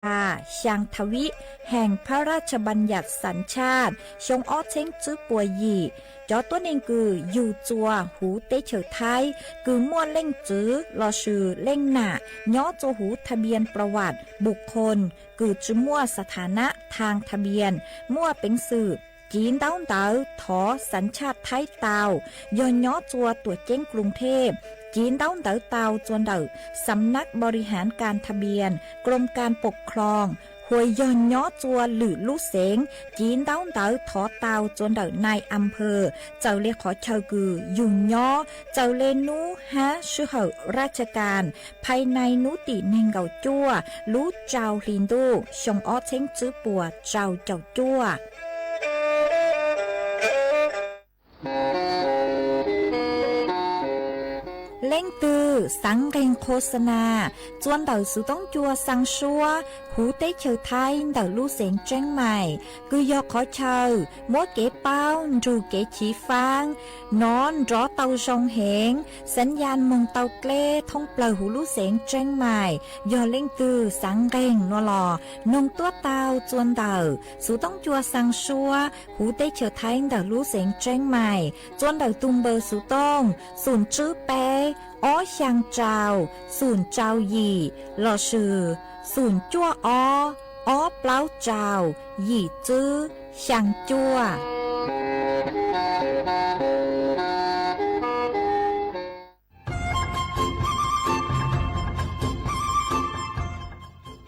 Xyang Tha Vib แห่งพระราชบัญญัติสัญชาติ xyoo ob txheeb tswb puas yim. Cov tuab neeg kws yug txua huv teb chaws Thaib kws muaj leej txwv lossis leej nam nyob txua huv ทะเบียนประวัติบุคคล kws tsi muaj สถานะทางทะเบียน muaj peev xwm civ ntaub ntawv thov สัญชาติไทย tau, yog nyob txua tuam ceeb กรุงเทพ, civ ntaub ntawv tau txua ntawm สำนักบริหารการทะเบียน กรมการปกครอง, hos yog nyob txua lwm lub xeev, civ ntaub ntawv thov tau txua ntawm นายอำเภอ txawm le qhov chaw kws yug nyob, txawm le hnub hab sij hawm ราชการ ภายใน hnub tim neeg nkaum cuaj lub rau hli ntuj xyoo ob txheeb tswb puas rau caum cuaj. Leej twg xaav nqeeg โฆษณา txua ntawm xuv toob cua xaa suab huv teb chaws Thaib ntawm lub xeev Tseeb Mais, kws yog qhov chaw muab kev paub nrug kev chiv faab nov nrov tau zoo heev, สัญญาณ moog tau dleb thoob plawg huv lub xeev Tseeb Mais. Yog leej twg xaav nqeeg no los noog tuab tau txua ntawm xuv toob cua xaa suab huv teb chaws Thaib ntawm lub xeev Tseeb Mais, txua ntawm tug npawb xuv tooj xum tswb peb ob xyaa rau xum rau yim lossis xum cuaj ob ob plaub rau yim tswb xyaa cuaj.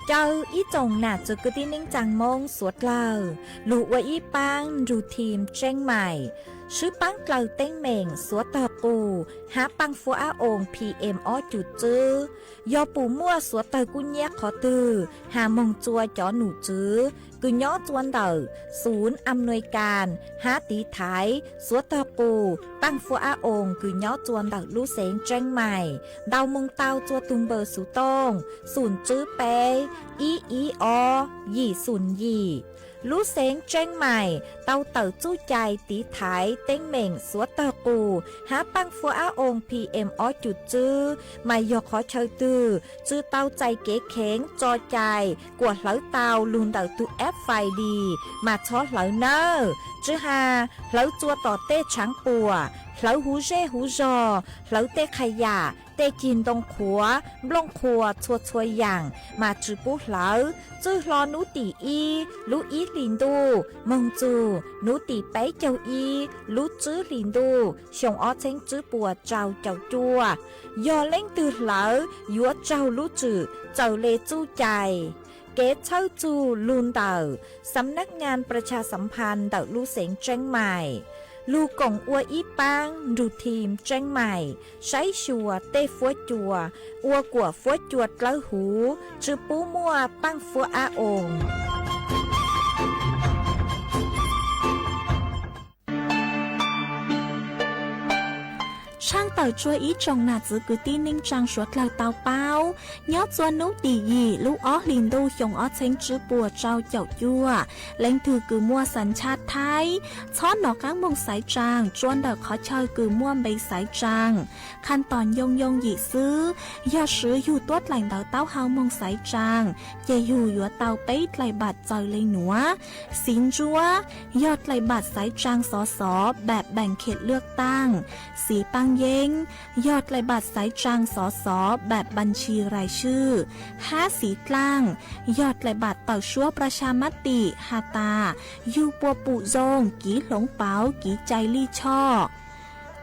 Caw ib tsoom nam txwv kwv tij neej tsaa Moob suav dlawg lug ua ib paab nrug thim Tseeb Mais, swb paab dlaws teeb meem suav tawg qus hab paaj fuab ab oos P M ob cum tswb. Yog pum muaj suav tawg kub nyiab qhov twg has moog txua cov num tswv kws nyob txua ntawm xum am nuis kas hab tiv thaiv suav tawg qus paaj fuab ab oos kws nyob txua ntawm lub xeev Tseeb Mais, ntaus moog tau txua tug npawb xuv tooj xum tswb peb ib ib ob yim xum yim. Lub xeev Tseeb Mais tau tawm txuj cai tiv thaiv teeb meem suav tawg qus hab paaj fuab ab oos P M ob cum tswb, mas yog qhov chaw twg tsi tau txais kev kheev tso cai kuas hlawv tau lug ntawm tug F I D mas txhob hlawv nawb. Tsi has hlawv txua tom tej tshaav puam, hlawv huv zej huv zog, hlawv tej qha yam, tej cig ntoo qhuav, nplooj qhuas txhua txhua yaam mas tsi pub hlawv. Txwj hlo nub tim ib lub ib hlis ntuj moog txug nub tim peb caug ib lub tswb hlis ntuj xyoo ob txheeb tswb puas rau caum cuaj, yog leej twg hlawv yuav raug lub tswm txawm le txuj cai. Kev txhawb txug lug ntawm สำนักงานประชาสัมพันธ์ ntawm lub xeev Tseeb Mais, lug koom ua ib paab nrug thim Tseeb Mais saib xyuas tej fuab cua, ua kuam fuab cua dlawb huv, tsi pub muaj paaj fuab ab oos. Tshaaj tawm tsua ib tsoom nam txwv kwv tij neej tsaa suav dlawg tau paub, nyob txua nub tim yim lub ob hlis ntuj xyoo ob txheeb tswb puas rau caum cuaj, leej twg kws muaj สัญชาติไทย txhob nov qaab moog xaiv tsaa tsua ntawm qhov chaw kws muaj npe xaiv tsaa. ขั้นตอน yooj yooj yim xwb, yog swv yug tuab dlaim ntawv taub hau moog xaiv tsaa, ces yug yuav tau peb dlaim npaam txawm le nuav: Xiv ntsuab, yog dlaim npaam xaiv tsaa xov xov แบบแบ่งเขตเลือกตั้ง, xiv paaj yeeb, yog dlaim npaam xaiv tsaa xov xov แบบบัญชีรายชื่อ, hab xiv dlaaj, yog dlaim npaam tawm suab ประชามติ has tas yug puas pum zoo kiv hloov pauv kiv cai lij choj.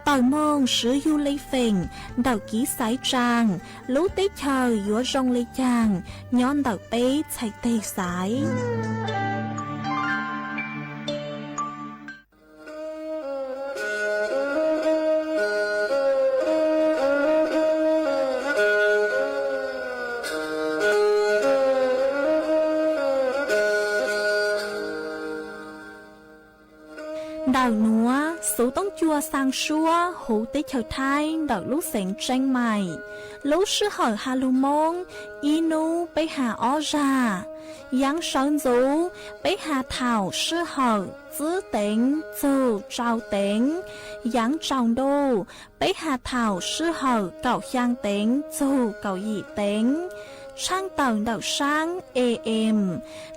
Tawm moog swv yug le feem ntawm kiv xaiv tsaa, lub teb chaws yuav zoo le caag nyob ntawm peb txhais teg xaiv. Ntawm nuav, xuv toob cua xaa suab huv teb chaws Thaib ntawm lub xeev Tseeb Mais. Lub sij hawm has lug Moob, ib nub peb has ob zag. Yaav sawv ntxuv, peb has thaum sij hawm txwb teev txug tsau teev. Yaav tsaus ntuj, peb has thaum sij hawm kaum xyaa teev txug kaum yim teev. Tshaaj tawm ntawm saab A M,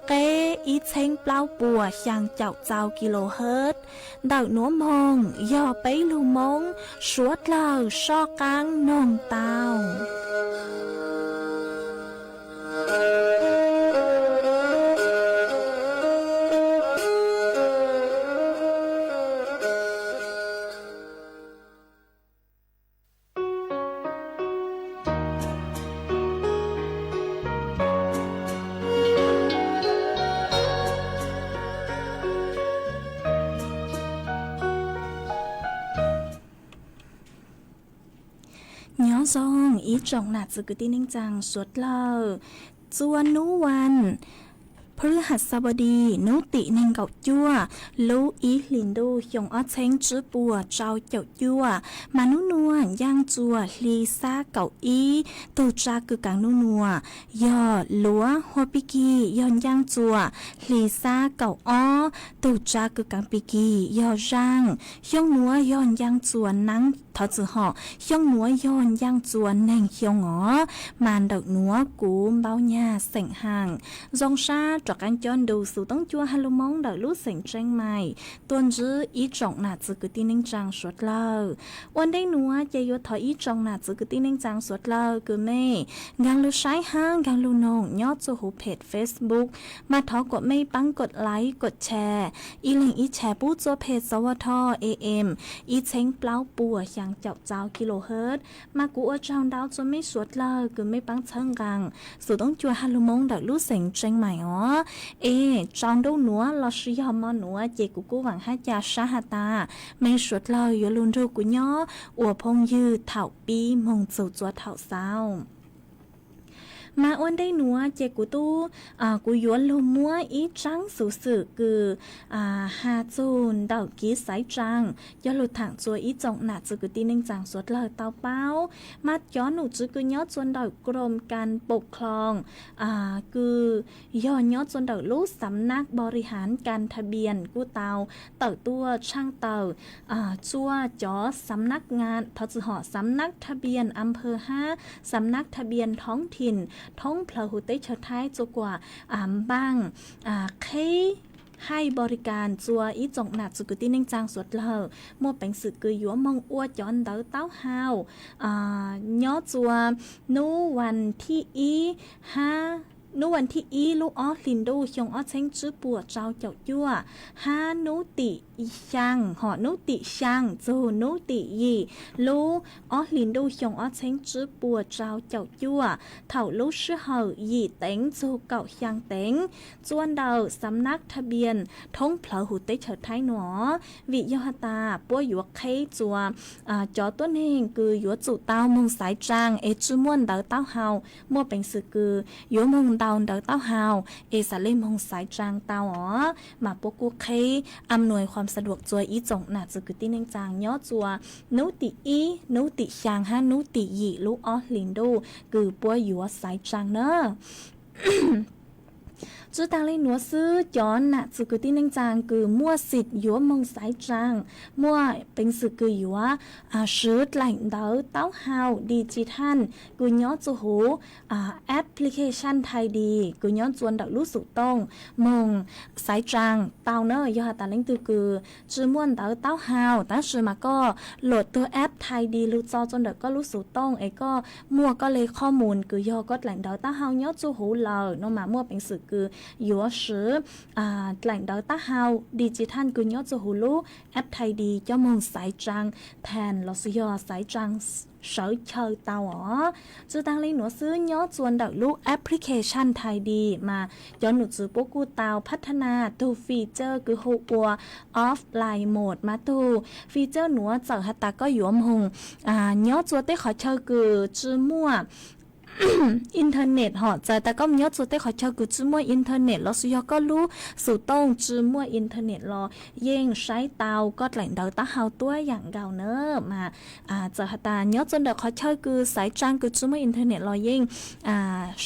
qeb ib txheeb plaub puas xyaa caum txau kilohertz, ntawm nuav moog yog peb lug Moob suav dlawg soj qaab noog tau. Nyob zoo ib tsoom nam txwv kwv tij neej tsaa suav dlawg, txua nub vas, Phu Has Xas Vas Dis, nub tim neeg nkaum cuaj, lub ib hlis ntuj xyoo ob txheeb tsib puas tsau caum cuaj, mas nub nuav ncaaj txuas hli xab kaum ib, tug tsa kws kaav nub nuav yog luav, hua pig kig yog ncaaj txuas hli xab kaum ob, tug tsa kws kaav pig kig yog zaaj, xyoo nuav yog ncaaj txuas naab, thov txwm hom xyoo nuav yog ncaaj txuas neeg xyoo os, mas ntawm nuav kuv npau nyag xeem haam. Zoo sab rov qaab cob ntu xuv toob cua ha lug Moob ntawm lub xeem Tseeb Mais tuaj ntsib ib tsoom nam txwv kwv tij neej tsaa suav dlawg. Ua ntej nuav ces yuav thov ib tsoom nam txwv kwv tij neej tsaa suav dlawg kws mej nkaag lug saib hab nkaag lug noog nyob txug huv peg Facebook, mas thov kuas mej paab kod like kod share, ib leeg ib share pub txua peg Xov Vaj Thoj A M ib txheeb plaub puas xyaa caum txau kilohertz, mas kuv ua tsaug ntau txua mej suav dlawg kws mej paab txhawb nqaa xuv toob cua ha lug Moob ntawm lub xeem Tseeb Mais os. Es tsaus ntuj nuav lossis yog mo nuav ces kuv kuj vaam hab ca sab has tas mej suav dlawg yuav lug nrug kuv nyob ua phooj ywg thaum pib moog txug txua thaum xaus. Mas ua ntej nuav ces kuv tub, kuv yuav lug muab ib tsaab xuv xwm kws has txug ntawm kev xaiv tsaa coj lug thaam txua ib tsoom nam txwv kwv tij neej tsaa suav dlawg tau paub. Mas cov nom tswv kws nyob txua ntawm กรมการปกครอง kws yog nyob txua ntawm lub สำนักบริหารการทะเบียน kuj tau tawm tuaj tshaaj tawm txua cov สำนักงาน, thov txwm hom สำนักทะเบียนอำเภอ hab สำนักทะเบียนท้องถิ่น thoob plawg huv teb chaws Thaib txua kuas npaaj qheb haij บริการ txua ib tsoom nam txwv kwv tij neej tsaa suav dlawg muaj peev xwm kws yuav moog ua cov ntawv taub hau nyob txua nub vas thib ib hab nub vas thib ib lub ob hlis ntuj xyoo ob txheeb tsib puas tsau caum cuaj, hab nub tim xyaa, hom nub tim xyaa txug nub tim yim lub ob hlis ntuj xyoo ob txheeb tsib puas tsau caum cuaj, thaum lub sij hawm yim teev txug kaum xyaa teev, txua ntawm สำนักทะเบียน thoob plawg huv teb chaws Thaib nuav. Vim yog has tas puab yuav qheb txua cov tuab neeg kws yuav tsum tau moog xaiv tsaa es tsi muaj ntawv taub hau, muaj peev xwm kws yuav moog ntaus ntawv taub hau es xaav le moog xaiv tsaa tau os, mas puab kuj qheb อำนวยความสะดวก txua ib tsoom nam txwv kwv tij neej tsaa nyob txua nub tim ib, nub tim xyaa hab nub tim yim lub ob hlis ntuj kws puab yuav xaiv tsaa na. Tsi taag le nuav xwb, cov nam txwv kwv tij neej tsaa kws muaj xim yuav moog xaiv tsaa, muaj peev xwm kws yuav swv dlaim ntawv taub hau digital kws nyob txua huv application Thaij Dis kws nyob txua ntawm lub xuv tooj moog xaiv tsaa tau na. Yog has tas leej twg kws tsi muaj ntawv taub hau tab sis mas koj luam tug app Thaij Dis lug txo txua ntawm koj lub xuv tooj es koj muaj koj le qhov mus kws yog koj dlaim ntawv taub hau nyob txua huv lawm no mas muaj peev xwm kws yuav swv dlaim ntawv taub hau digital kws nyob txua huv lub app Thaij Dis coj moog xaiv tsaa thaaj lossis yog xaiv tsaa sawv chaw tau os. Tsi taag le nuav xwb, nyob txua ntawm lub application Thaij Dis mas cov nom tswv puab kuj tau พัฒนา tug feature kws hu ua offline mode mas tug feature nuav txawm has tas koj yuav moog nyob txua tej qhov chaw kws tsi muaj internet hom txawm tas koj nyob txua tej qhov chaw kws tsi muaj internet lossis yog koj lub xuv tooj tsi muaj internet los yeej saib tau koj dlaim ntawv taub hau tuab yaam nkaus na. Mas txawm has tas nyob txua ntawm qhov chaw kws xaiv tsaa kws tsi muaj internet los yeej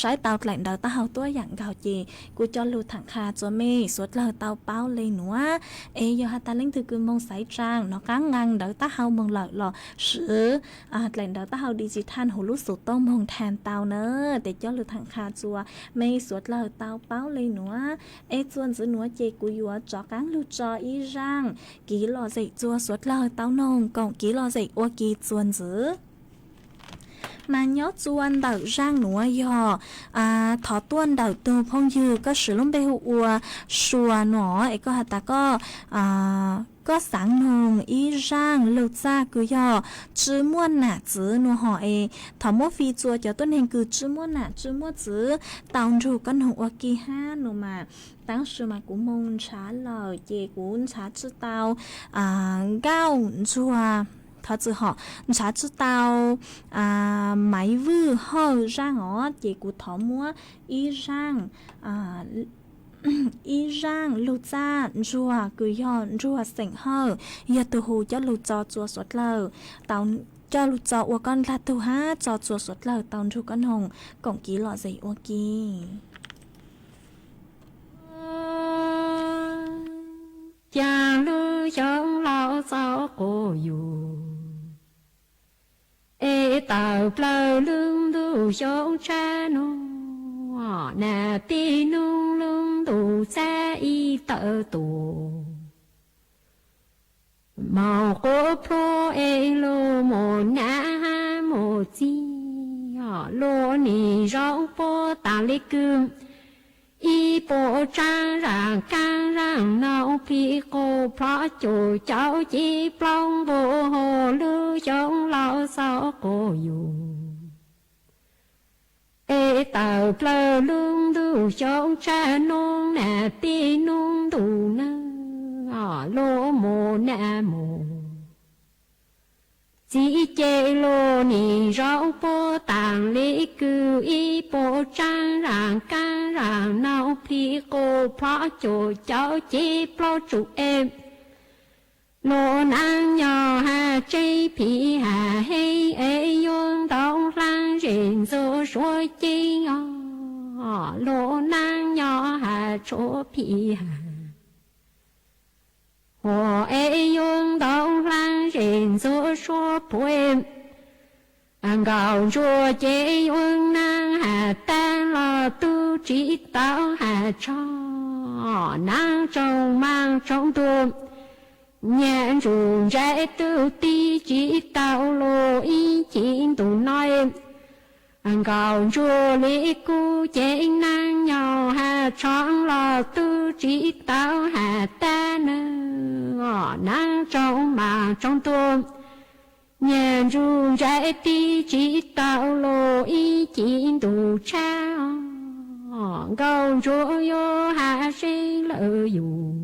saib tau dlaim ntawv taub hau tuab yaam nkaus ces kuv coj lug thaam qha txua mej suav dlawg tau paub le nuav. Es yog has tas leej twg kws moog xaiv tsaa nov qaab nqaa ntawv taub hau moog lawm los swv dlaim ntawv taub hau digital huv lub xuv tooj moog thaaj tau. tau na, tes coj lug tham qha txuas mej suav dlawg tau paub le nuav. Es txuas ntxiv nuav ces kuv yuav rov qaab lug tso ib zaaj kiv lom zem txuas suav dlawg tau noog koom kiv lom zem ua ke txuas ntxiv. Mas nyob txuas ntawm zaaj nuav yog thov tuaj ntawm tug phooj ywg koj siv lub npe hu ua Sua nuav es koj has tas koj, koj xaav noog ib zaaj lug txaj kws yog tsi muaj nam txiv nuav hov es thov muab fij txuas cov tuab neeg kws tsi muaj nam tsi muaj txiv tau nrug koj noog ua ke hab nuav mas. Tab sis mas kuv moog nrhav lawm ces kuv nrhav tsi tau Nkauj Ntsuag, thov txim hov, nrhav tsi tau Maiv Vwj Hawj zaaj os, ces kuv thov muab ib zaaj, ib zaaj lug txaj ntsuag kws yog ntsuag xeem Hawj, yog tug hu coj lug tso txuas suav dlawg tau, coj lug tso ua koj dlaag tug hab tso txuas suav dlawg tau nrug koj noog koom kiv lom zem ua ke. Caag lub xyoo laus txaus quas yug, es tawm plawg lub ntuj xyoo tshab nuav, nam tij nub lub ntuj txhab ib tawm tuam. Moog quas plhuav es luag moog nam hab moog txij, luag nim zoo puab taag le kws ib puab tsaab zaam kaab zaam nau plhis quas plhov cuam cawv cev plaub npua hov lub xyoo laus txaus quas yug. Es tawm plawg lub ntuj xyoo tshab nuav, nam tij nub ntuj nawb, luag moog nam moog txij ces luag nim zoo puab taag le kws ib puab tsaab zaam kaab zaam nau plhis quas plhov cuam cawv cev plaub tsum es luag naab nyo has tseeb phim has heev es yuav ntoo hlaab zem ntxuav suav ceeb os, luag naab nyo has tshuav phim has huam es yuav ntoo hlaab zem ntxuav suav phuam. Nkauj Ntsuag ces yuav naab has taag los tub tsi tau has tsho, naab tsoom maam tsoom ntuag, nyag ntsug ntsais tug tij tsi tau luag ib chim ntuj no. Nkauj Ntsuag le kub ces naab nyo has tsho los tub tsi tau has taag nawb, naab tsoom maam tsoom ntuag, nyag ntsug ntsais tij tsi tau luag ib chim ntuj tshab, Nkauj Ntsuag yuav has seeb lawm yug.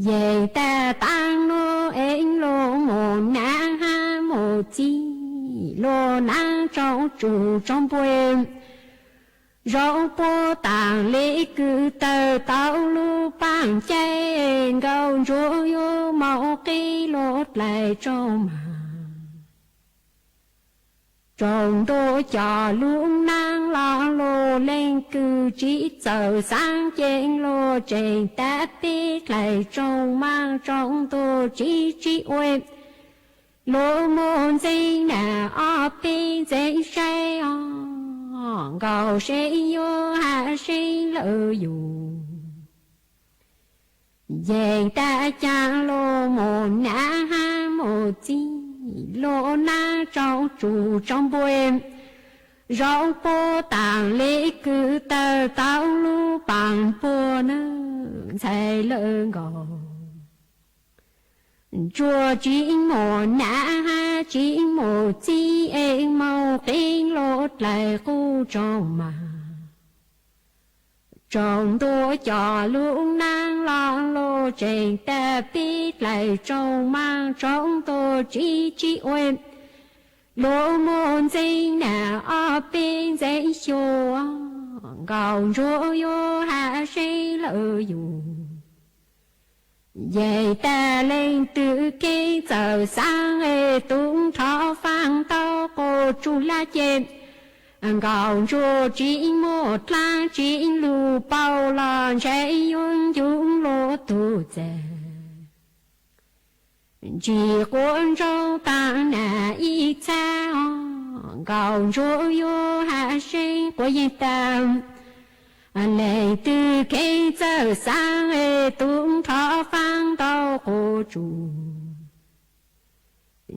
Yeej tag taag nuav es luag moog nam hab moog txij, luag naab tsoom tsum tsoom npua, zoo puab taag le kws tawg tau lub paab caij, Nkauj Ntsuag yuav moog qhib luag dlaim tsoom maam tsoom ntuag coj lub naab los luag leej kws tsi txawj xaav ces luag tseem tag pib dlaim tsoom maam tsoom ntuag tsi tsi ua luag muaj ntxeev nam ob peb ntxeev saib os, Nkauj Ntsuag yuav has seeb lawm yug. Yeej tag caag luag moog nam hab moog txij, luag naab tsoom tsum tsoom npua, zoo puab taag le kws tawg tau lub paab npua nawb ntxhais lawv Nkauj Ntsuag. Tsi moog nam hab tsi moog txij es moog qhib luag dlaim qub tsoom maam tsoom ntuag coj lub naab los luag tseem tag pib dlaim tsoom maam tsoom ntuag tsi tsi ua luag muaj ntxeev nam ob peb ntxeev xyuas, Nkauj Ntsuag yuav has seeb lawm yug. Yeej tag leej twg keeb txawj xaav es tub nrho faaj tau quas tsuj laj ces, Nkauj Ntsuag tsi muaj dlaab tsi lug paub los ntshai yuav ncu luag tug txag. Ntsis quas ntsoog taag nam ib txhab os, Nkauj Ntsuab yuav has seeb quav yeej tag, leej twg kheev txawj xaav es tub nrho faab ntau quas tsuj.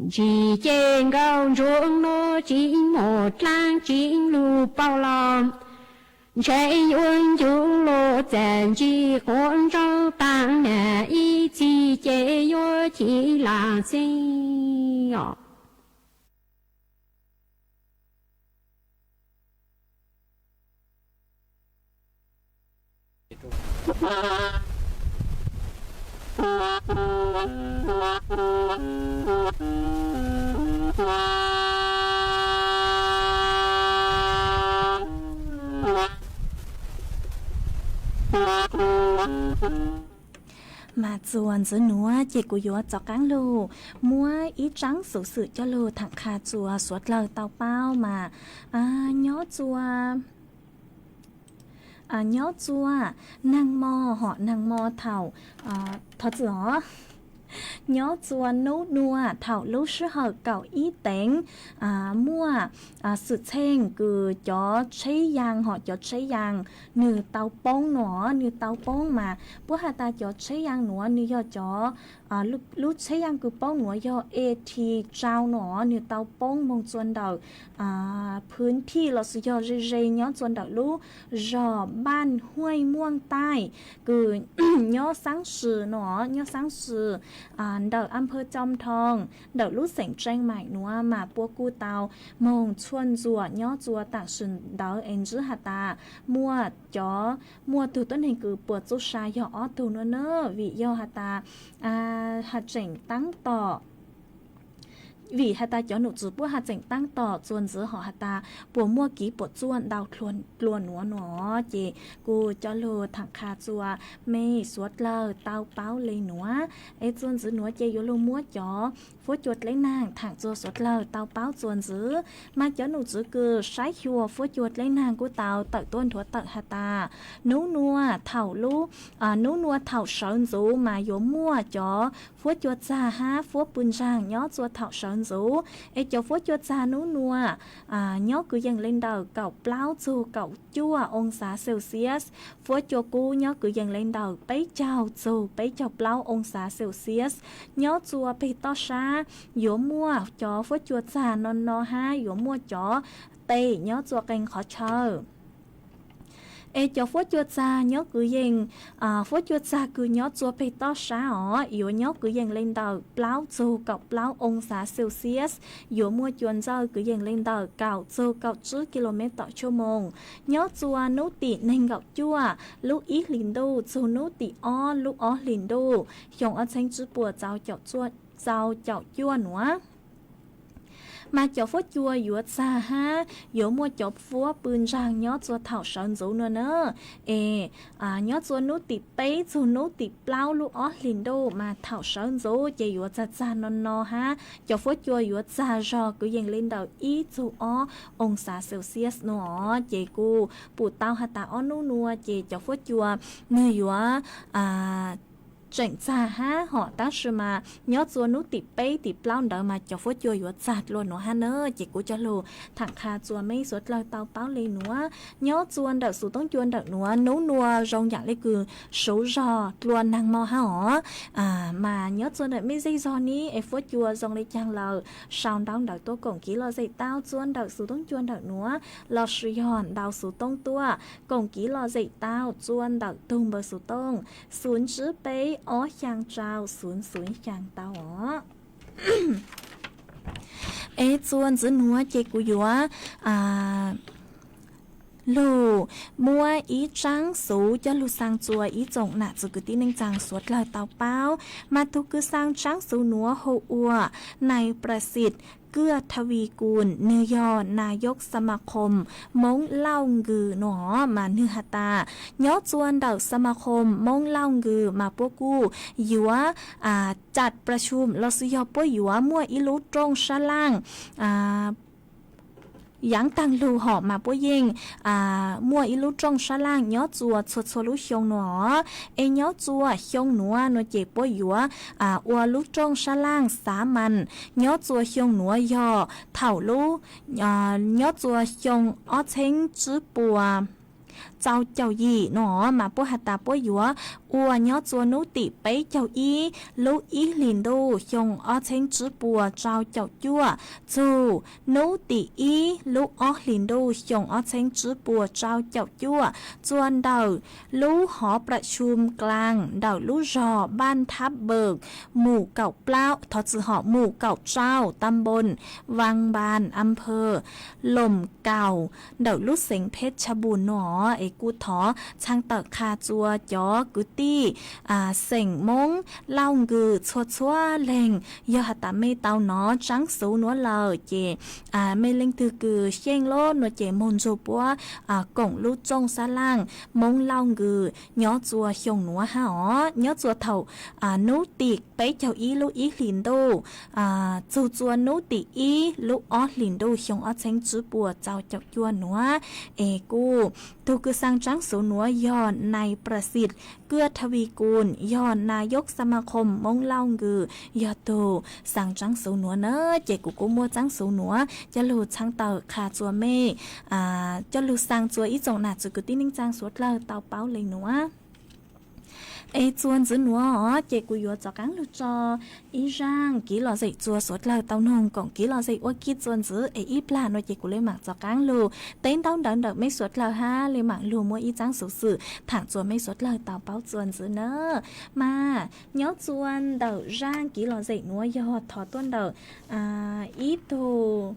Ntsis ces Nkauj Ntsuab nuav tsis muaj dlaab tsi lug paub los, ntshe yuav ncu lug txag ntsis quav ntsaub taag na ib txhis ces yuav chim laag xeeb os. Mas txuas ntxiv nuav ces kuv yuav rov qaab lug muab ib tsaab xuv xwm coj lug thaam qha txuas suav dlawg tau paub mas nyob txuas, nyob txuas naag mo, hom naag mo thaum, thov txim os, nyob txuas nub nua thaum lub sij hawm kaum ib teev muaj xwm txheej kws cov tsheb yaas hom cov tsheb yaas nwg tau poob no, nwg tau poob mas puab has tas cov tsheb yaas nuav nwg yog cov, lub tsheb yaas kws poob nuav yog A T rau no, nwg tau poob moog txuas ntawm phwv thij lossis yog ze ze nyob txuas ntawm lub zog Npaaj Huaj Muaj Taij kws nyob xaab sis no, nyob xaab sis ntawm Amphooj Coo Thoo ntawm lub xeem Tseej Maim nuav mas puab kuj tau moog txhuaj ntxuam nyob txuas taam sim ntawd es ntsib has tas muaj cov, muaj tug tuab neeg kws puas txuj sa yog ob tug nuav na, vim yog has tas, has tseem taab tom, vim has tas cov nom tswv puab has tseem taab tom txuas ntxiv hom has tas puas muaj kiv puas txuaj ntau dlua nuav no, ces kuj coj lug thaam qha txuas mej suav dlawg tau paub le nuav. Es txuas ntxiv nuav ces yuav lug muab cov fuab cua dleb naag thaam txuas suav dlawg tau paub txuas ntxiv. Mas cov nom tswv kws saib xyuas fuab cua dleb naag kuj tau tawm tuab nthuav tawm has tas, nub nua thaum lub, nub nua thaum sawv ntxuv mas yuav muaj cov fuab cua txag hab fuab pw ntsaag nyob txuas thaum sawv ntxuv. Es cov fuab cua txag nub nua nyob kwv yees le ntawm kaum plaub txug kaum cuaj oo xav Celsius, fuab cua kub nyob kwv yees le ntawm peb caug txug peb caug plaub oo xav Celsius. Nyob txuas peg toj sab yuav muaj cov fuab cua txag no no hab yuav muaj cov tes nyob txuas qee qhov chaw. Es cov fuab cua txag nyob kwv yees, fuab cua txag kws nyob txuas peg toj sab os yuav nyob kwv yees le ntawm plaub txug kaum plaub oo xav Celsius, yuav muaj cua ntxawj kwv yees le ntawm kaum txug kaum tsib kilomev tawm tshuaj moos. Nyob txuas nub tim neeg nkaum cuaj lub ib hlis ntuj txug nub tim ob lub ob hlis ntuj xyoo ob txheeb tsib puas txaus caum cuaj nuav. Mas cov fuab cua yuav txag hab yuav muaj cov fuab pw ntsaag nyob txuas thaum sawv ntxuv nua na. Es nyob txuas nub tim peb txug nub tim plaub lub ob hlis ntuj mas thaum sawv ntxuv ces yuav txag txag no no hab cov fuab cua yuav txag zog kwv yees le ntawm ib txug ob oo xav Celsius nua. Ces kuj pum tau has tas ob nub nua ces cov fuab cua nwg yuav tseem txag hab hom tab sis mas nyob txuas nub tim peb tim plaub ntawd mas cov fuab cua yuav txag dlua nuav hab na. Ces kuv coj lug thaam qha txuas mej suav dlawg tau paub le nuav. Nyob txuas ntawm xuv toob cua ntawm nuav nub nua zoo yaam le kws suv zog dlua naag mo hab os. Mas nyob txuas ntawm mej zej zog ne es fuab cua zoo le caag lawm sau ntaub ntawv tuaj koom kiv lom zem tau txuas ntawm xuv toob cua ntawm nuav lossis yog ntau xuv toob tuaj koom kiv lom zem tau txuas ntawm tug npawb xuv tooj xuv tsib peb ob xyaa rau xuv xuv xyaa tau os. Es txuas ntxiv nuav ces kuv yuav lug muab ib tsaab xuv coj lug xaa txuas ib tsoom nam txiv kwv tij neej tsaa suav dlawg tau paub. Mas tug kws xaa tsaab xuv nuav hu ua Nais Praxis Kwj Tha Vis Kus, nwg yog Nayok Samakhom Moob Lauj Kws no. Mas nwg has tas nyob txuas ntawm Samakhom Moob Lauj Kws mas puab kuj yuav cam prashum lossis yog puab yuav muaj ib lub rooj sab laaj yaav taag lug hom mas puab yeej muaj ib lub rooj sab laaj nyob txua txhua txhua lub xyoo nuav. Es nyob txua xyoo nuav nuav ces puab yuav ua lub rooj sab laaj xav mas nyob txua xyoo nuav yog thaum lub nyob txua xyoo ob txheeb tsib puas rau caum yim nuav mas puab has tas puab yuav ua nyob txua nub tim peb caug ib lub ib hlis ntuj xyoo ob txheeb tsib puas rau caum cuaj txug nub tim ib lub ob hlis ntuj xyoo ob txheeb tsib puas rau caum cuaj txua ntawm lub hov pram xyum klaas ntawm lub zog Npaj Thab Pawm, mus kaum plaub, thov txim hom, mus kaum rau, ta npoos Vaj Npas, a phawv Loos Kaus, ntawm lub xeev Phej Tshaj Npum nuav. Es kuj thov txhaj tawm qha txua cov kwv tij xeem Moob Lauj Nkws txhua txhua leeg, yog has tas mej tau nov tsaab xuv nuav lawm ces mej leej twg kws xyeej lub nuav ces moog nrug puab koom lub rooj sab laaj Moob Lauj Nkws nyob txua xyoo nuav hab os, nyob txua thaum nub tim peb caug ib lub ib hlis ntuj txug txua nub tim ib lub ob hlis ntuj xyoo ob txheeb tsib puas rau caum cuaj nuav. Es kuj tug kws xaa tsaab xuv nuav yog nai Pras Xim Kuaj Tha Vis Kus, yog Nayok Sma Khom Moob Lauj Nkws yog tug xaa tsaab xuv nuav na. Ces kuv kuj muab tsaab xuv nuav coj lug txhaj tawm qha txua mej, coj lug xaa txua ib tsoom nam txiv kwv tij neej tsaa suav dlawg tau paub le nuav. Es txuas ntxiv nuav ces kuv yuav rov qaab lug tso ib zaaj kiv lom zem txua suav dlawg tau noog koom kiv lom zem ua ke txuas ntxiv. Es ib plag nuav ces kuv le maam rov qaab lug teb ntaub ntawv ntawm mej suav dlawg hab le maam lug muab ib tsaab xuv xwm thaam txua mej suav dlawg tau paub txuas ntxiv na. Mas nyob txua ntawm zaaj kiv lom zem nuav yog thov tuaj ntawm ib tug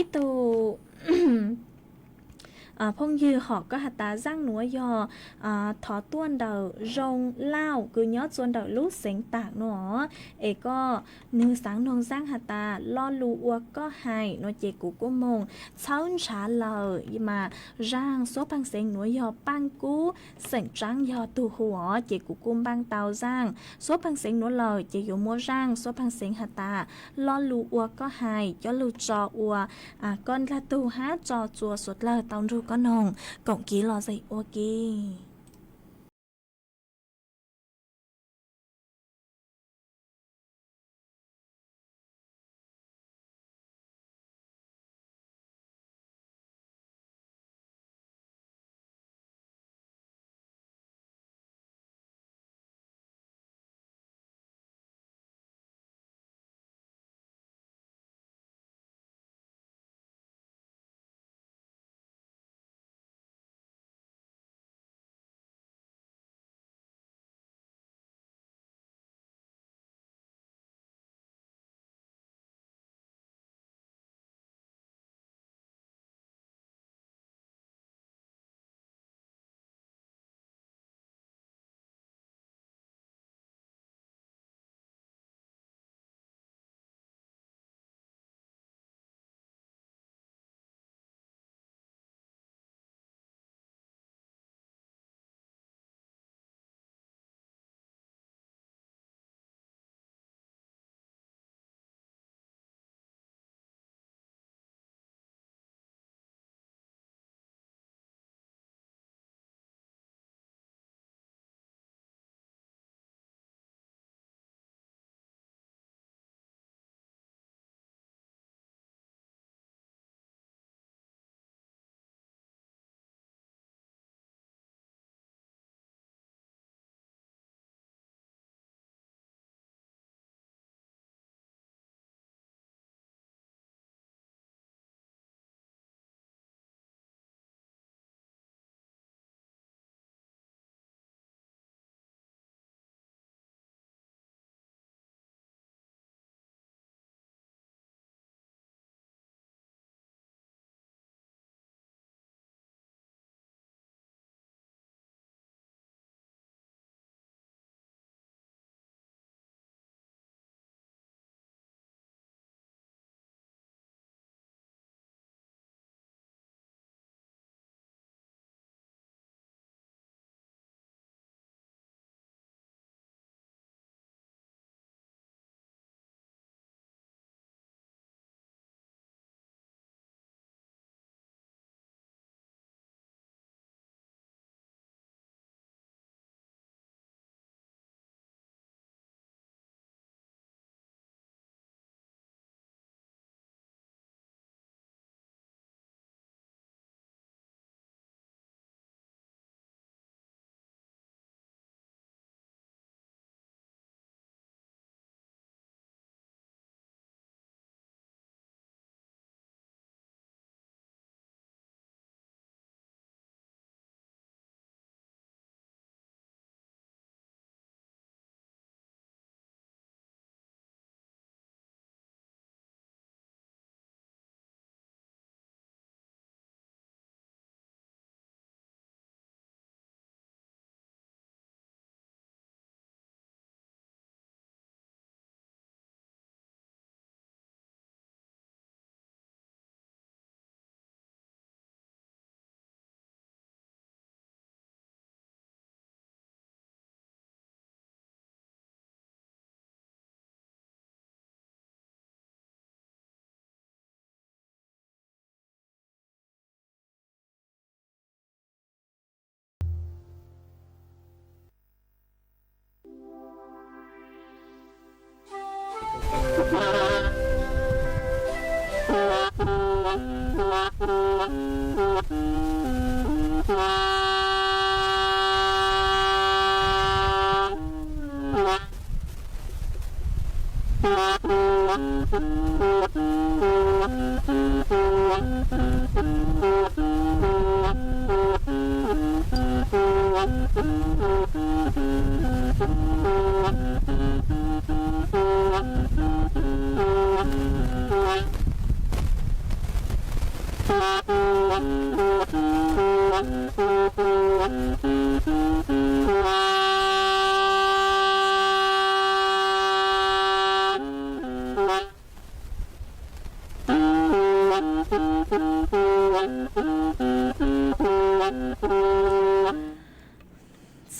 ib tug phooj ywg hom koj has tas zaaj nuav yog thov tuaj ntawm Zoo Lauj kws nyob txua ntawm lub xeev Taam nuav. Es koj nwg xaav noog zaaj has tas lo lus uas koj hais nuav ces kuv kuj moog txhawb nrhav lawm mas zaaj suab phaaj xeev nuav yog Paaj Kub, xeem Tsaab yog tug Huas, ces kuv kuj npaaj tau zaaj suab phaaj xeev nuav lawm ces yuav muab zaaj suab phaaj xeev has tas lo lus uas koj hais coj lug tso ua koj dlaag tug hab tso txua suav dlawg tau nrug koj noog koom kiv lom zem ua ke.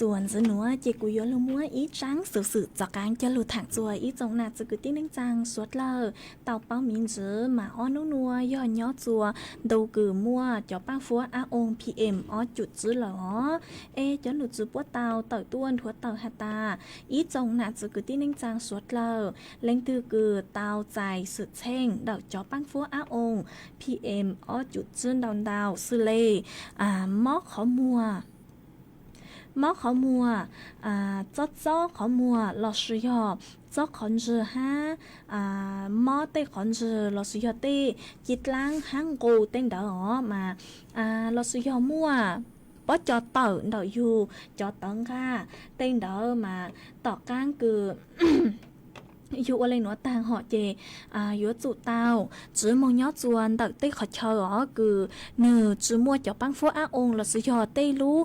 Txuas ntxiv nuav ces kuv yuav lug muab ib tsaab xuv xwm txuas qaab coj lug thaam txug ib tsoom nam txiv kwv tij neej tsaa suav dlawg tau paub miv ntsis mas ob nub nuav yog nyob txug ntu kws muaj cov paab fuab ab oo P M ob cum tsib lawm os. Es cov num tswv puab tau tawm tuaj nthuav tawm has tas ib tsoom nam txiv kwv tij neej tsaa suav dlawg leej twg kws tau txais xwm txheej ntawm cov paab fuab ab oo P M ob cum tsib ntau ntau xws le mob qhov muag, mob qhov muag, txob txob qhov muag lossis yog txob qhov ntswg hab mob tej qhov ntswg lossis yog tej ci dlaab hab nqus tej ntawd os mas lossis yog muaj pob co tawm ntawm yug cov tawv nqaj tej ntawd mas tom qaab kws yug ua le nuav taag hom ces yuav tsum tau tsiv moog nyob txug ntawm tej qhov chaw os kws nwg tsi muaj cov paab fuab ab oo lossis yog tej lub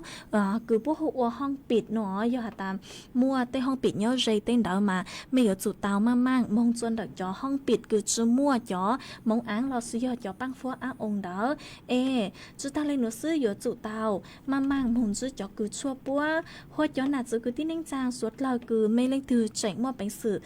kws puab hu ua hoob pim no. Yog has tas muaj tej hoob pim nyob ze tej ntawd mas mej yuav tsum tau maaj maaj moog txug ntawm cov hoob pim kws tsi muaj cov moov aav lossis yog cov paab fuab ab oo ntawd. Es tsi taag le nuav xwb yuav tsum tau maaj maaj moog ntsib cov kws tshuaj puab. Hu ua cov nam txiv kwv tij neej tsaa suav dlawg kws mej leej twg tseem muaj peev xwm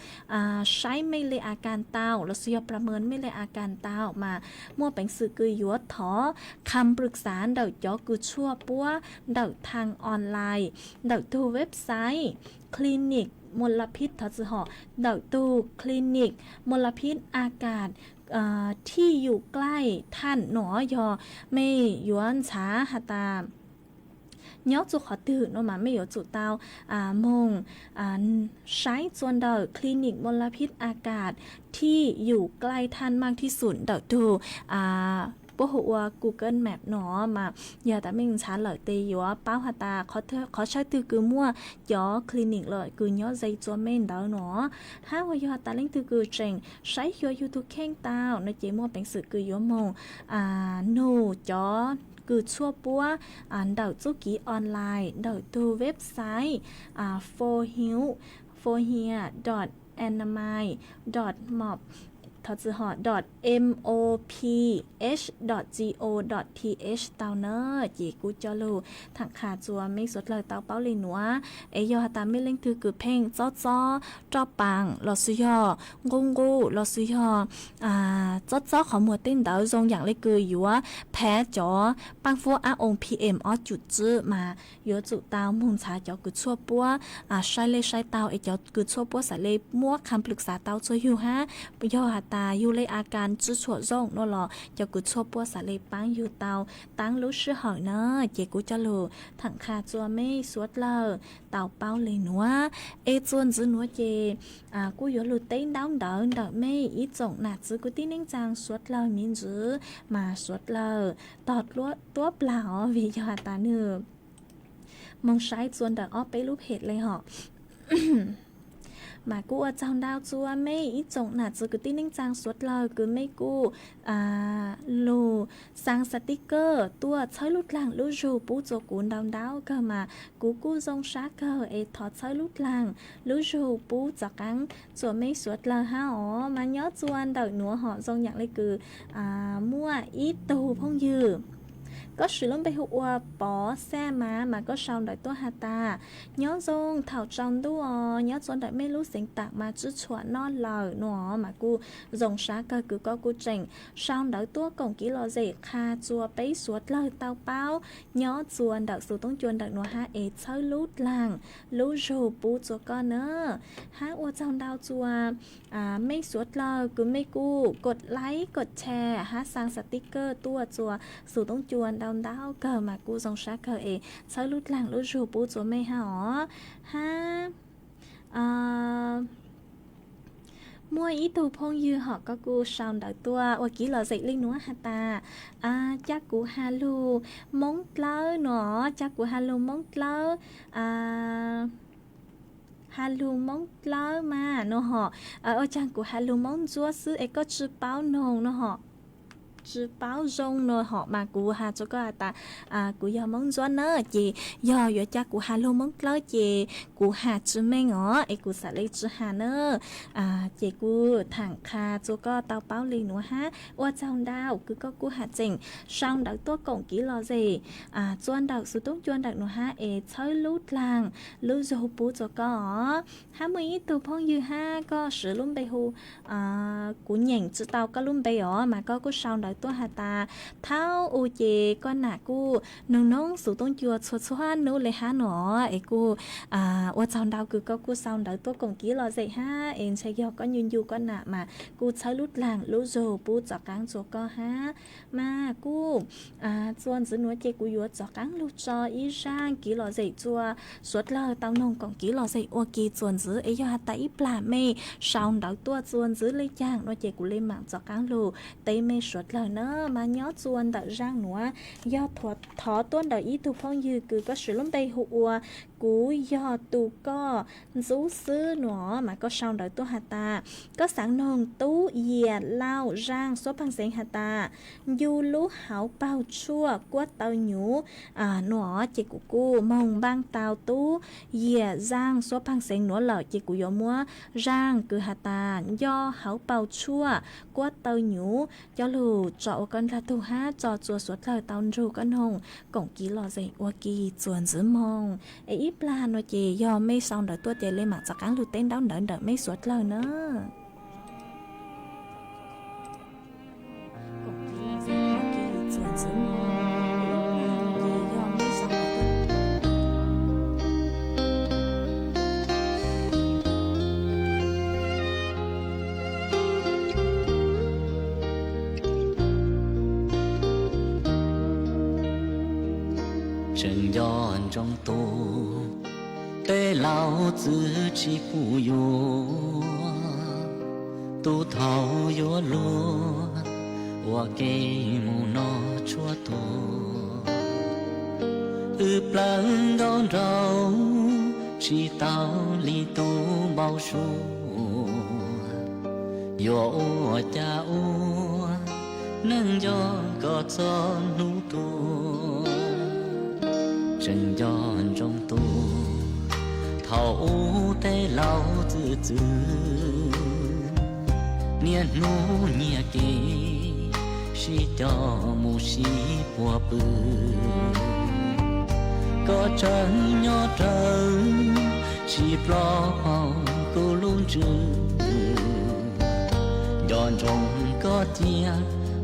saib mej le a kas tau lossis yog plas mees mej le a kas tau mas muaj peev xwm kws yuav thov kham plwm xav ntawm cov kws tshuaj puab ntawm thaaj online ntawm tug website clinic มลพิษ thov txim hom ntawm tug clinic มลพิษอากาศ thij yum klaij thaaj no. Yog mej yuav ntxhaav has tas nyob txug qhov twg no mas mej yuav tsum tau moog saib txug ntawm clinic มลพิษอากาศ thij yum klaij thaaj มากที่สุด ntawm tug puab hu ua Google Map no mas yog tas mej ntxhaav lawm tes yuav paub has tas qhov chaw twg kws muaj cov clinic lawm kws nyob ze txug mej ntawd no. Hab ua yog tas leej twg kws tseem saib xyuas yug tug kheej tau no ces muaj peev xwm kws yuav moog nug cov kws tshuaj puab ntawm txuj kiv online ntawm tug website fohiu, fohia dot anamai dot mop, thov txim hom dot moph dot co dot th tau na. Ces kuv coj lug thaam qha txug mej suav dlawg tau paub le nuav. Es yog has tas mej leej twg kws pheej txob txob roj paam lossis yog nqub nqub lossis yog txob txob qhov muag tej ntawd zoo yaam le kws yuav phav cov paab fuab ab oo P M ob cum tsib mas yuav tsum tau moog ntxhaav cov kws tshuaj puab saib le saib tau es cov kws tshuaj puab xaav le muab kham plwm xav tau txug yug hab yog has tas yug le a kas tsi tshua zoo no los cov kws tshuaj puab xaav le paab yug tau taab lub sij hawm na. Ces kuv coj lug thaam qha txug mej suav dlawg tau paub le nuav. Es txuas ntxiv nuav ces kuj yuav lug teb ntaub ntawv ntawm mej ib tsoom nam txiv kwv tij neej tsaa suav dlawg miv ntsis mas suav dlawg tog tuab plag os vim yog has tas nwg moog saib txug ntawm ob peb lub phem le hom. Mas kuj ua tsaug ntau txug mej ib tsoom nam txiv kwv tij neej tsaa suav dlawg kws mej kuj lug xaa xatikaj tuaj txhawb lub dlaag lub zug pub txug kuv ntau ntau kawg mas kuv kuj zoo sab kawg es thov txhawb lub dlaag lub zug pub txuas qaab txug mej suav dlawg hab os. Mas nyob txug ntawm nuav hom zoo yaam le kws muaj ib tug phooj ywg Koj siv lub npe hu ua Pov Xaj mas, mas koj sau ntawv tuaj has tas, nyob zoo thaum tsaus ntuj os, nyob txua ntawm mej lub xeev tam mas tswb tshuam noj lawm no, mas kuj zoo sab kawg kws koj kuj tseem sau ntawv tuaj koom kev lom zem qha txua peb suav dlawg tau paub nyob txua ntawm xus toob cua ntawm nuav hab es txhawb lub dlaag lub zug pub txua koj na. Hab ua tsaug ntau txua mej suav dlawg kws mej kuj kod like kod share hab xa sticker tuaj txua xus toob cua ntau ntau kawg mas kuj zoo sab kawg es txhawb lub dlaag lub zug pub txua mej hab os. Hab muaj ib tug phooj ywg hom koj kuj sau ntawv tuaj ua kev lom zem li nuav has tas, ca kuv has lug Moob Dlawb no, ca kuv has lug Moob Dlawb, has lug Moob Dlawb mas no hom, ua caag kuv has lug Moob Ntsuab xwb es koj tsi paub noog no hom, tsi paub zoo no hom mas kuv has rua koj has tas, kuv yog Moob Ntsuab na, ces yog yuav ca kuv has lug Moob Dlawb ces kuv has tsi meej os es kuv xav le tsi has na. Ces kuj thaam qha txua koj tau paub li nuav hab ua tsaug ntau kws koj kuj has tseem sau ntawv tuaj koom kev lom zem txua ntawm xus toob cua ntawm nuav hab es txhawb lub dlaag lub zug pub txua koj os. Hab muaj ib tug phooj ywg hab koj siv lub npe hu, kuv nyeem tsi tau koj lub npe os mas koj kuj sau ntawv tuaj has tas, thaum u ces koj nam kuj noog noob xus toob cua txhua txhua nub le hab no es kuj ua tsaug ntau kws koj kuj sau ntawv tuaj koom kev lom zem hab es ntshe yog koj ncu ncu koj nam mas kuj txhawb lub dlaag lub zug pub txav qaab txua koj hab. Mas kuj txua ntxiv nuav ces kuv yuav txav qaab lug tso ib zaaj kev lom zem txua suav dlawg tau noog koom kev lom zem ua ke txua ntxiv es yog has tas ib plag mej sau ntawv tuaj txua ntxiv le caag no ces kuv le maam txav qaab lug teb mej suav dlawg na. Mas nyob txua ntawm zaaj nuav yog thov tuaj ntawm ib tug phooj ywg kws koj siv lub npe hu ua kuv yog tus koj ntxub xwb no mas koj sau ntawv tuaj has tas, koj xaav noog tub Yias Lauj Zaaj Suab Pheej Xeev has tas, ncu lub hauv paug tshuaj kuab taw nyuv no ces kuv kuj moog npaaj tau tub Yias Zaaj Suab Pheej Xeev nuav lawm ces kuv yuav muab zaaj kws has tas nco hauv paug tshuaj kuab taw nyuv coj lug tso ua koj nrag tug hab tso txua suav dlawg tau nrug koj noog koom kev lom zem ua ke txua ntxiv moog. Es ib plag no ces yog mej sau ntawv tuaj ces le maam txav qaab lug teb ntaub ntawv ntawm mej suav dlawg na. Tseem nco ntsoov tus tej laug txwv tsis pum yuav, tus thaum yuav luag ua ke mus noj tshuaj tuag. Wb plawg nkauj nraug tsis tau li tus npau suav, yuav ua cas ua neej nco kom txog hnub tuag. Tseem nco ntsoov tus thaum ub tej laug txwv txwv, niaj hnub nyiag kev sib coj mus sib puag pw. Koj tseem nyob rawv tsis ploj hauv kuv lub ntsws, nco ntsoov koj cia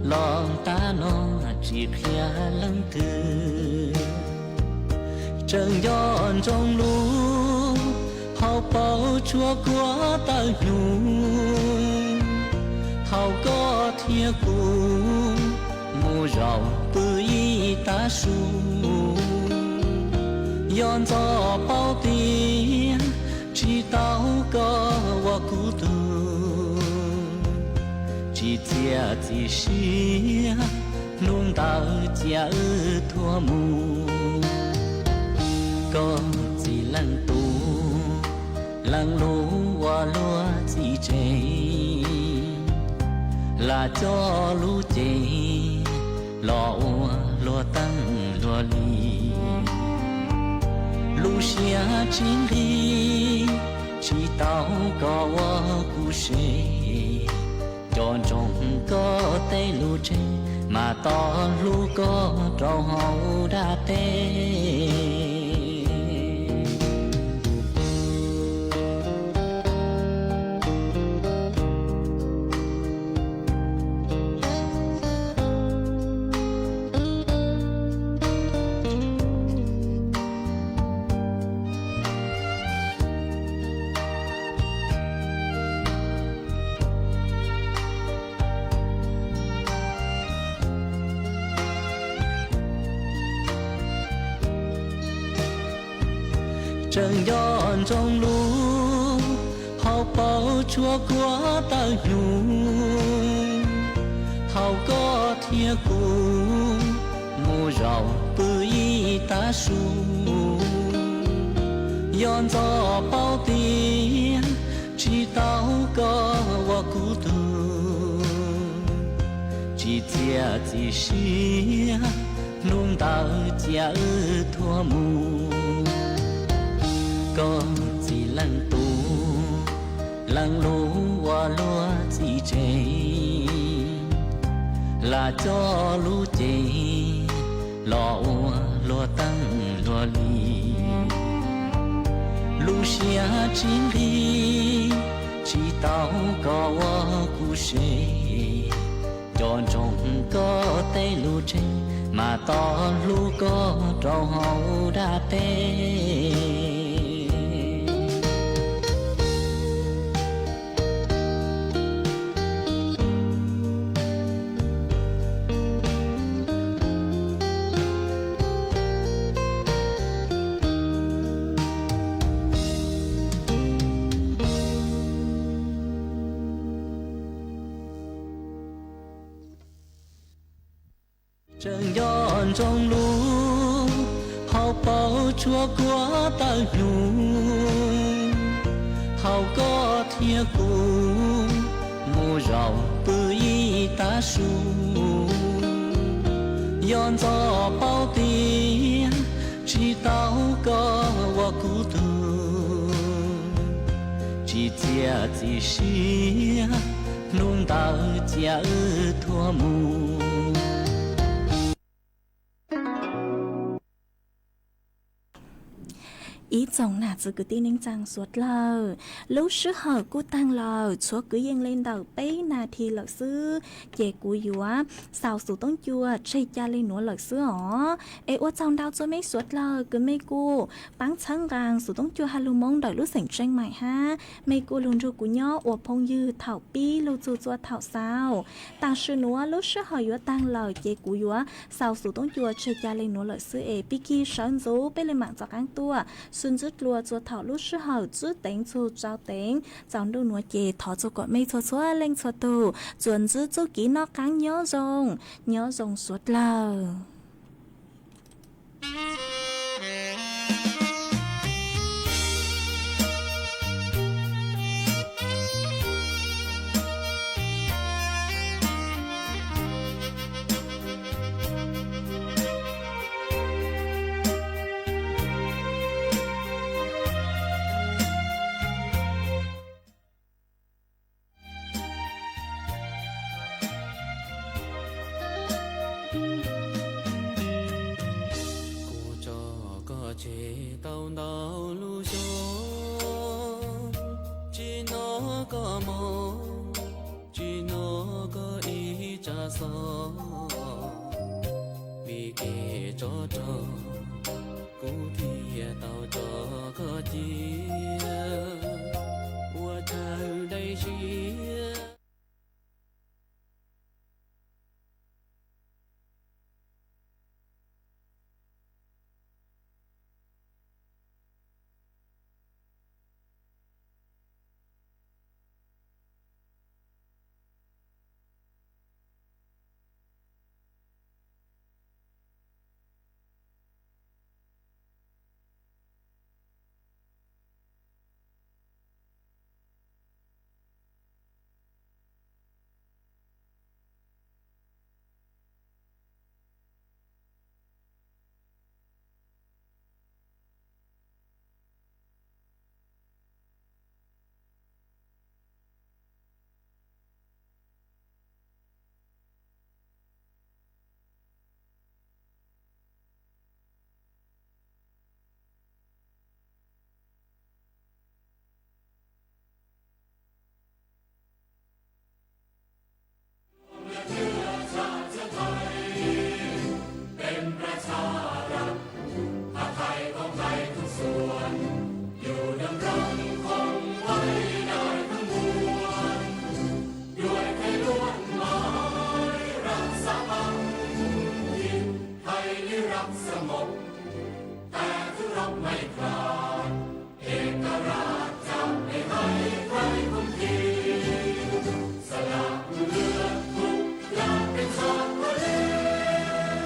los tab no tsis qhia leej twg. Tseem nco ntsoov lub hauv paug tshuaj kuab taw nyuv, thaum koj thiab kuv mus zaum pw ib tav su. Yog ntxov paub tias tsis tau koj ua kuv tug, tsis txiaj txim siab hnub ntawd cia wb tuag mus. Koj txiv leej tub, leej lub ua luag txiv tsev, lam coj lub cev los ua luag teeb luag li. Lub siab tsis nqig, tsis tau koj ua kuv se, nco ntsoov koj tej lus tseg mas tos hlub koj rau hauv dab teb. Tseem nco ntsoov lub hauv paus tshuaj kuab tawm hnyuv, thaum koj thiab kuv mus zaum pw ib tav su, yog ntxov paub tias tsis tau koj ua kuv tug, tsis txiav txim siab hnub ntawd cia wb thuam mus. Koj txim leej tus, leej lub ua luag txim tseg, lam coj lub cev los ua luag teeb luag li. Lub siab tsis nqig, tsis tau koj ua kuv se, nco ntsoov koj tej lus tseg, mas tos hlub koj rau hauv dab teb. Tseem nco ntsoov lub hauv paus tshuaj kuab tawm hnyuv, thaum koj thiab kuv mus zaum pw ib tav su, yog ntxov paub tias tsis tau koj ua kuv tug, tsis txiav txim siab hnub ntawd cia wb thuam mus. Ib tsoom nam txiv kwv tij neej tsaa suav dlawg, lub sij hawm kuj taag lawm, tshuav kwv yees le ntawm peb nas this lawm xwb, ces kuv yuav xaus xov tooj cua tseg ca le nuav lawm xwb os. Es ua tsaug ntau txug mej suav dlawg kws mej kuj paab txhawb nqaa xov tooj cua hab lug Moob ntawm lub xeem Tseej Maim hab mej kuj lug nrug kuv nyob ua phooj ywg thaum pib lug txug txua thaum xaus. Tam sim nuav lub sij hawm yuav taag lawm ces kuv yuav xaus xov tooj cua tseg ca le nuav lawm xwb es pig kig sawv ntxuv peb le maam rov qaab tuaj sib ntsib dlua txua thaum lub sij hawm tsib teev txug rau teev. Tsaus ntuj nuav ces thov txug kom mej txhua txhua leej txhua tug tsuas ntsib txuj kev noj qaab nyob zoo, nyob zoo suav dlawg. Kuv tso koj tseg tau ntau lub xyoo, tsis hnov koj moog, tsis hnov koj ib tsab xov, vim kev tsov rog kuv thiaj tau tso koj cia ua chaw dai siab. แต่ถึงเราไม่ขาดเอกราชจะไม่ให้ใครคุมขีด สละเลือดทุกอย่างเป็นสากลเล่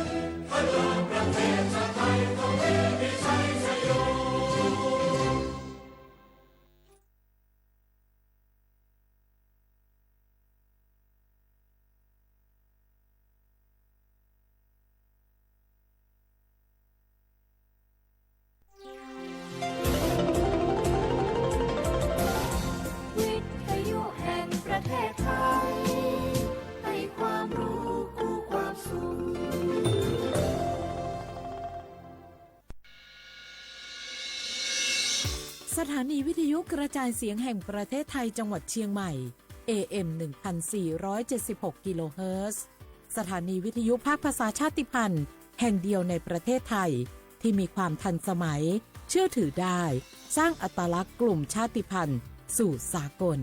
น พระเจ้าประเทศชาติไทยของเอมีชัยชโย วิทยุแห่งประเทศไทย ให้ความรู้คู่ความสุข สถานีวิทยุกระจายเสียงแห่งประเทศไทยจังหวัดเชียงใหม่ เอเอ็ม หนึ่งพันสี่ร้อยเจ็ดสิบหก กิโลเฮิรตซ์ สถานีวิทยุภาคภาษาชาติพันธุ์แห่งเดียวในประเทศไทย ที่มีความทันสมัย เชื่อถือได้ สร้างอัตลักษณ์กลุ่มชาติพันธุ์สู่สากล